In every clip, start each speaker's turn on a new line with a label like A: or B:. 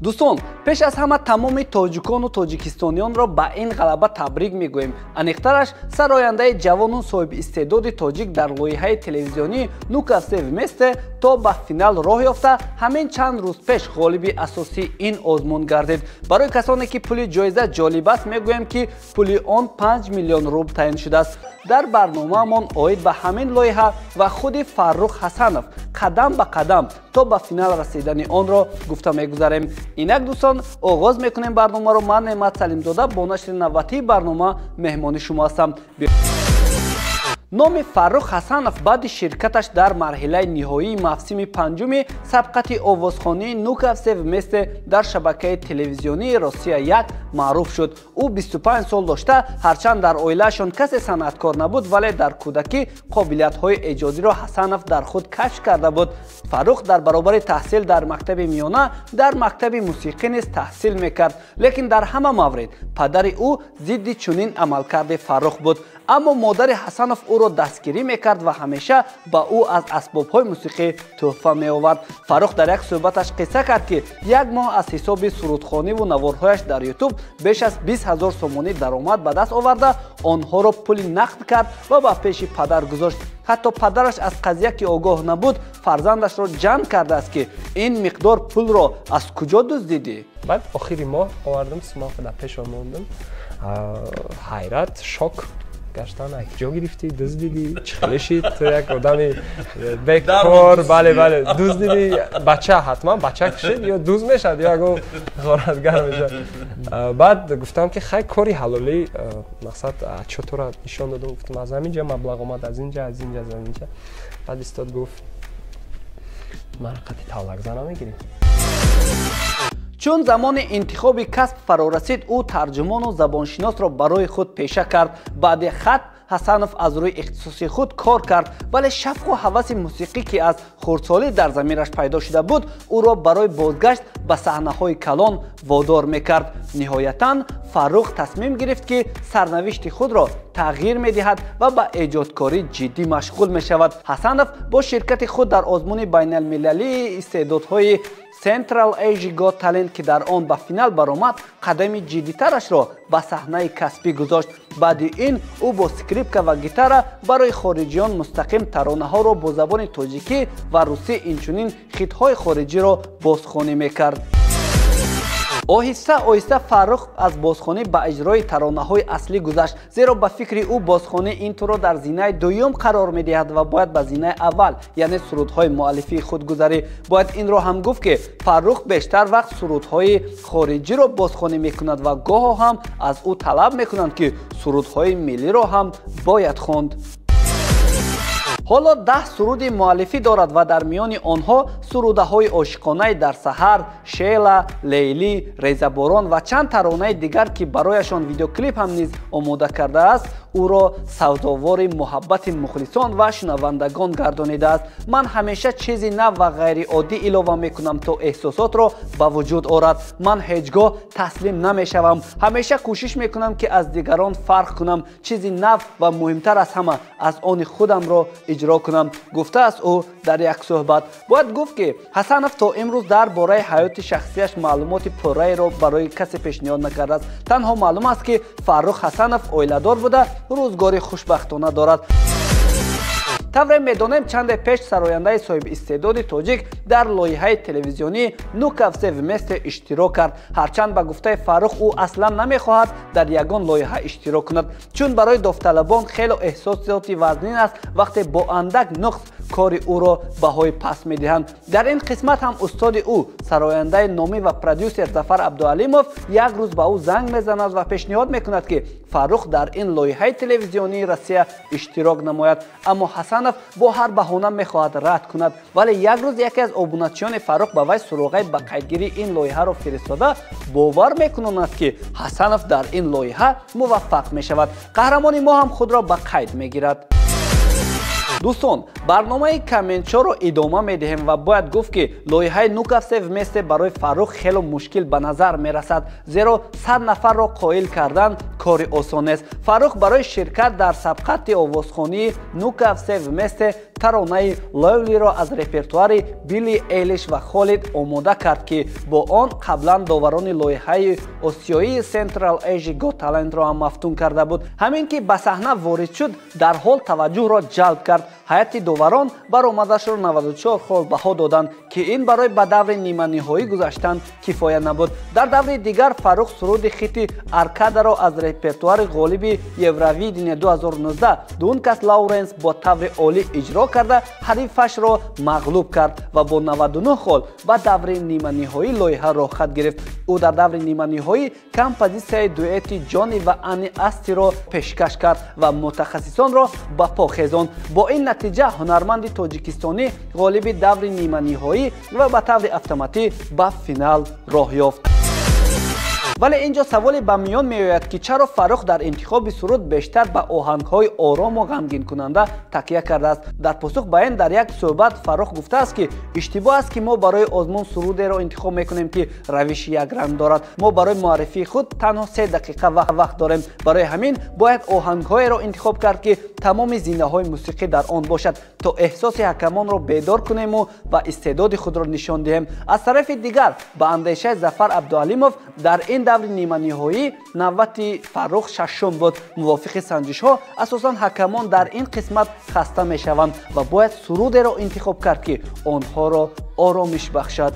A: Дӯстон, пеш аз ҳама тамоми тоҷикону тоҷикистониёнро ба ин ғалаба табрик мегӯем. Аниқтараш, сарояндаи ҷавону соҳиби истеъдоди тоҷик дар лоиҳаи телевизионии «Ну-ка, все вместе» то ба финал роҳ ёфта, ҳамин чанд рӯз пеш ғолиби асосии ин озмун гардид. Барои касоне, ки пули ҷоиза ҷолиб аст, мегӯем, ки пули он 5 миллион рубл таъин шудааст. Дар барномаамон оид ба ҳамин лоиҳа ва худи Фаррух Ҳасанов қадам ба қадам то ба финал расидани онро гуфта мегузарем. Инак, дӯстон, оғоз мекунем барномаро. Ман, Неъмат Салимзода, бо нашри навбатии барнома меҳмони шумо ҳастам. Номи Фаррух Ҳасанов баъди ширкаташ дар марҳилаи ниҳоии мавсими панҷуми сабқати овозхонии «Ну-ка, все вместе» дар шабакаи телевизионии «Россия 1» маъруф шуд. Ӯ 25 сол дошта, ҳарчанд дар оилаашон касе санъаткор набуд, вале дар кӯдакӣ қобилиятҳои эҷодиро Ҳасанов дар худ кашф карда буд. Фаррух дар баробари таҳсил дар мактаби миёна дар мактаби мусиқӣ низ таҳсил мекард, лекин дар ҳама маврид падари ӯ зидди чунин амалкарди Фаррух буд. Аммо модари Ҳасанов ӯро дастгирӣ мекард ва ҳамеша ба ӯ аз асбобҳои мусиқӣ тӯҳфа меовард. Фаррух дар як суҳбаташ қисса кард, ки як моҳ аз ҳисоби сурудхониву наворҳояш дар Ютуб беш аз 20 000 сомонӣ даромад ба даст оварда, онҳоро пули нақд кард ва ба пеши падар гузошт. Ҳатто падараш аз қазия ки огоҳ набуд, фарзандашро ҷамъ кардааст, ки ин миқдор пулро аз куҷо дуздидӣ?
B: Баъд охири моҳ овардам, сумақа дар пешо мондам. Ҳайрат, шок гаштан: ҷо гирифтӣ, дуздидӣ, чӣ хеле шид? Ту як одами бекор, бале, дуздидӣ. Бача ҳатман бача кушид, ё дуз мешавад, ё ягон ғоратгар мешавад. Баъд гуфтам, ки хай, кори ҳалолӣ, мақсад, отчётора нишон додам, гуфтам, аз ҳамин ҷа маблағ омад, аз инҷа, аз инҷа, аз инҷа. Баъд истод, гуфт: «Мара қати тавлакзан намегирӣ?»
A: Чун замони интихоби касб фаро расид, ӯ тарҷумону забоншиносро барои худ пеша кард. Баъди хатм Ҳасанов аз рӯи ихтисоси худ кор кард, вале шавқу ҳаваси мусиқӣ, ки аз хурдсолӣ дар замираш пайдо шуда буд, ӯро барои бозгашт ба саҳнаҳои калон водор мекард. Ниҳоятан Фаррух тасмим гирифт, ки сарнавишти худро тағйир медиҳад ва ба эҷодкорӣ ҷиддӣ машғул мешавад. Ҳасанов бо ширкати худ дар озмуни байналмилалии истеъдодҳои Central Asia Got Talent, ки дар он ба финал баромад, қадами ҷиддитарашро ба саҳнаи касбӣ гузошт. Баъди ин ӯ бо скрипка ва гитара барои хориҷиён мустақим таронаҳоро бо забони тоҷикӣ ва русӣ, инчунин хитҳои хориҷиро бозхонӣ мекард. Оҳиста оҳиста Фаррух аз бозхонӣ ба иҷрои таронаҳои аслӣ гузашт, зеро ба фикри ӯ бозхонӣ ин туро дар зинаи дуюм қарор медиҳад ва бояд ба зинаи аввал, яъне сурудҳои муаллифии худ, гузарӣ. Бояд инро ҳам гуфт, ки Фаррух бештар вақт сурудҳои хориҷиро бозхонӣ мекунад ва гоҳо ҳам аз ӯ талаб мекунанд, ки сурудҳои миллиро ҳам бояд хонд. Ҳоло 10 суруди муаллифӣ дорад ва дар миёни онҳо сурудаҳои ошиқонаи «Дар саҳар», «Шела», «Лейлӣ», «Резаборон» ва чанд таронаи дигар, ки барояшон видеоклип ҳам низ омода кардааст, ӯро сазовори муҳаббати мухлисон ва шунавандагон гардонидааст. «Ман ҳамеша чизи нав ва ғайриоддӣ илова мекунам, то эҳсосотро ба вуҷуд орад. Ман ҳеҷ гоҳ таслим намешавам. Ҳамеша кӯшиш мекунам, ки аз дигарон фарқ кунам, чизи нав ва муҳимтар аз ҳама, аз они худамро иҷро кунам», гуфтааст ӯ дар як суҳбат. Бояд гуфт, ки Ҳасанов то имрӯз дар бораи ҳаёти шахсияш маълумоти пурраеро барои касе пешниҳод накардааст. Танҳо маълум аст, ки Фаррух Ҳасанов оиладор буда, рӯзгори хушбахтона дорад. Тавре медонем, чанде пеш сарояндаи соҳиби истеъдоди тоҷик дар лоиҳаи телевизионии «Ну-ка, все вместе» иштирок кард. Ҳарчанд, ба гуфтаи Фаррух, ӯ аслан намехоҳад дар ягон лоиҳа иштирок кунад, чун барои довталабон хело эҳсосоти вазнин аст, вақте бо андак нуқс кори ӯро баҳои паст медиҳанд. Дар ин қисмат ҳам устоди ӯ, сарояндаи номӣ ва продюсер Зафар Абдуалимов, як рӯз ба ӯ занг мезанад ва пешниҳод мекунад, ки Фаррух дар ин лоиҳаи телевизионии Россия иштирок намояд. Аммо Ҳасанов бо ҳар баҳона мехоҳад рад кунад, вале як рӯз яке аз обуначиёни Фаррух ба вай суроғаи ба қайдгирии ин лоиҳаро фиристода, бовар мекунонад, ки Ҳасанов дар ин лоиҳа муваффақ мешавад. Қаҳрамони мо ҳам худро ба қайд мегирад. Дӯстон, барномаи комментшоро идома медиҳем ва бояд гуфт, ки лоиҳаи «Ну-ка, все вместе» барои Фаррух хело мушкил ба назар мерасад, зеро 100 нафарро қоил кардан кори осон нест. Фаррух барои ширкат дар сабқати овозхонии «Ну-ка, все вместе» таронаи Lovely ро аз репертуари Билли Эйлиш ва Холид омода кард, ки бо он қаблан доварони лоиҳаи осиёии Central Asia Got Talent ро ҳам мафтун карда буд. Ҳамин ки ба саҳна ворид шуд, дарҳол таваҷҷӯҳро ҷалб кард. Ҳайати доварон баромадашро 94 хол баҳо доданд, ки ин барои ба даври ниманиҳоӣ гузаштан кифоя набуд. Дар даври дигар Фаррух суруди хити Аркадаро аз репертуари ғолиби Евровидение 2019 Дункан Лоуренс бо таври олӣ иҷро карда, ҳарифашро мағлуб кард ва бо 99 хол ба даври ниманиҳоӣ лоиҳа роҳхат гирифт. Ӯ дар даври ниманиҳоӣ композитсияи дуэти Ҷони ва Ани Астиро пешкаш кард ва мутахассисонро ба по хезонд. Бо ин натиҷа ҳунарманди тоҷикистонӣ ғолиби даври ниманиҳоӣ ва ба таври автоматӣ ба финал роҳ ёфт. Вале ин ҷо саволе ба миён меояд, ки чаро Фаррух дар интихоби суруд бештар ба оҳангҳои орому ғамгинкунанда такя кардааст. Дар посух ба ин дар як суҳбат Фаррух гуфтааст, ки иштибоҳ аст, ки мо барои озмун сурудеро интихоб мекунем, ки равиши якранг дорад. Мо барои муаррифии худ танҳо 3 дақиқа вақт дорем. Барои ҳамин бояд оҳангҳоеро интихоб кард, ки тамоми зинаҳои мусиқӣ дар он бошад, то эҳсоси ҳакамонро бедор кунему ва истеъдоди худро нишон диҳем. Аз тарафи дигар, ба андешаи Зафар Абдуалимов, дар ин даври ниманиҳоӣ навбати Фаррух шашум буд. Мувофиқи санҷишҳо, асосан ҳакамон дар ин қисмат хаста мешаванд ва бояд сурудеро интихоб кард, ки онҳоро оромиш бахшад.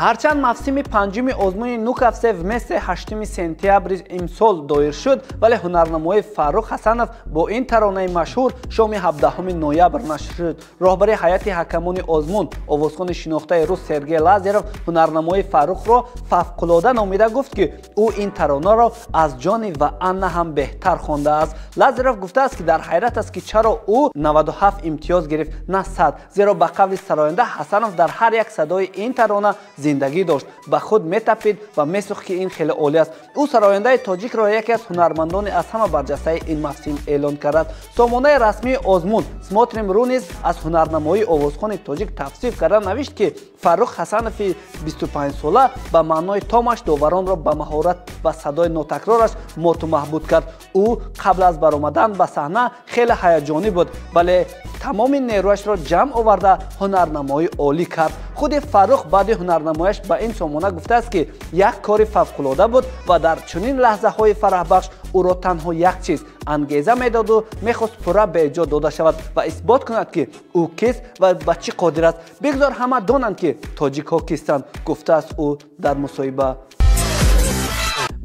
A: Ҳарчанд мавсими панҷуми озмуни «Ну-ка, все вместе» 8 сентябри имсол доир шуд, вале ҳунарнамои Фаррух Ҳасанов бо ин таронаи машҳур шоми 17 ноябр нашр шуд. Роҳбари ҳайати ҳакамони озмун, овозхони шинохтаи рус Сергей Лазарев, ҳунарнамои Фаррухро фавқулода номида гуфт, ки ӯ ин таронаро аз Ҷони ва Анна ҳам беҳтар хондааст. Лазарев гуфтааст, ки дар ҳайрат аст, ки чаро ӯ 97 имтиёз гирифт, на 100, зеро ба қавли сароянда Ҳасанов дар ҳар як садои ин тарона зиндагӣ дошт, ба худ метапид ва месӯхт, ки ин хеле олӣ аст. Ӯ сарояндаи тоҷикро яке аз ҳунармандони аз ҳама барҷастаи ин мавсим эълон кард. Сомонаи расмии озмун Смотрим ру низ аз ҳунарнамоии овозхони тоҷик тавсиф карда навишт, ки Фаррух Ҳасанови 25-сола ба маънои томаш доваронро ба маҳорат ва садои нотакрораш моту маҳбуд кард. Ӯ қабл аз баромадан ба саҳна хеле ҳаяҷонӣ буд, вале тамоми нерӯяшро ҷамъ оварда, ҳунарнамоӣ олӣ кард. Худи Фаррух баъди ҳунарнамояш ба ин сомона гуфтааст, ки як кори фавқулода буд ва дар чунин лаҳзаҳои фараҳбахш ӯро танҳо як чиз ангеза медоду мехост пурра беэҷод дода шавад ва исбот кунад, ки ӯ кист ва ба чӣ қодир аст. Бигзор ҳама донанд, ки тоҷикҳо кистанд, гуфтааст ӯ дар мусоҳиба.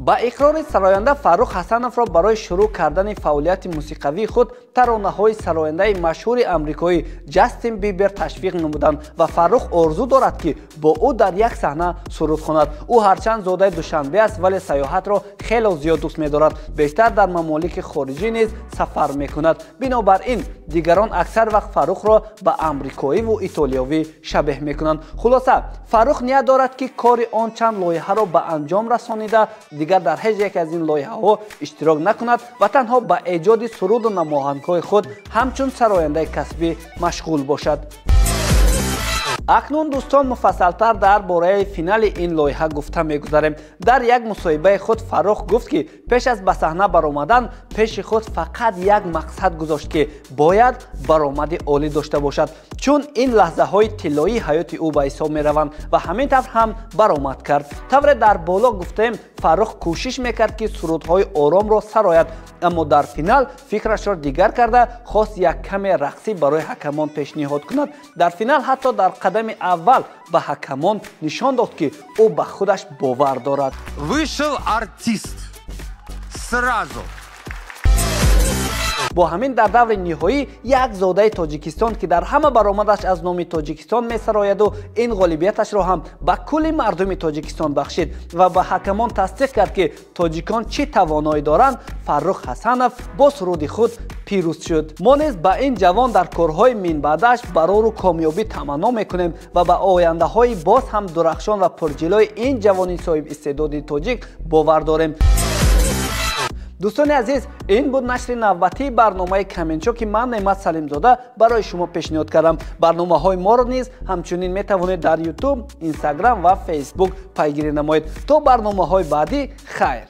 A: Ба иқрори сароянда, Фаррух Ҳасановро барои шурӯъ кардани фаъолияти мусиқавии худ таронаҳои сарояндаи машҳури амрикоӣ Ҷастин Бибер ташвиқ намуданд ва Фаррух орзу дорад, ки бо ӯ дар як саҳна суруд хонад. Ӯ ҳарчанд зодаи Душанбе аст, вале сайёҳатро хело зиёд дӯст медорад. Бештар дар мамолики хориҷӣ низ сафар мекунад. Бинобар ин дигарон аксар вақт Фаррухро ба амрикоиву итолиёвӣ шабеҳ мекунанд. Хулоса, Фаррух ният дорад, ки кори он чанд лоиҳаро ба анҷом расонида, дигар дар ҳеҷ яке аз ин лоиҳаҳо иштирок накунад ва танҳо ба эҷоди суруду намоҳангҳои худ ҳамчун сарояндаи касбӣ машғул бошад. Акнун, дӯстон, муфассалтар дар бораи финали ин лоиҳа гуфта мегузарем. Дар як мусоҳибаи худ Фаррух гуфт, ки пеш аз ба саҳна баромадан пеши худ фақат як мақсад гузошт, ки бояд баромади олӣ дошта бошад, чун ин лаҳзаҳои тиллоии ҳаёти ӯ ба ҳисоб мераванд, ва ҳамин тавр ҳам баромад кард. Тавре дар боло гуфтаем, Фаррух кӯшиш мекард, ки сурудҳои оромро сарояд, аммо дар финал фикрашро дигар карда, хост як каме рақсӣ барои ҳакамон пешниҳод кунад. Дар финал ҳатто дар қадами аввал ба ҳакамон нишон дод, ки ӯ ба худаш бовар дорад.
C: Вышел артист сразу.
A: Бо ҳамин дар даври ниҳоӣ як зодаи Тоҷикистон, ки дар ҳама баромадаш аз номи Тоҷикистон месарояду ин ғолибияташро ҳам ба кулли мардуми Тоҷикистон бахшид ва ба ҳакамон тасдиқ кард, ки тоҷикон чӣ тавоноӣ доранд, Фаррух Ҳасанов бо суруди худ пирӯз шуд. Мо низ ба ин ҷавон дар корҳои минбаъдааш барору комёбӣ таманно мекунем ва ба ояндаҳои боз ҳам дурахшон ва пурҷилои ин ҷавони соҳибистеъдоди тоҷик бовар дорем. Дӯстони азиз, ин буд нашри навбатии барномаи Каменчо, ки ман, Неъмат Салимзода, барои шумо пешниҳод кардам. Барномаҳои моро низ ҳамчунин метавонед дар Ютуб, Инстаграм ва Фейсбук пайгирӣ намоед. То барномаҳои баъдӣ, хайр.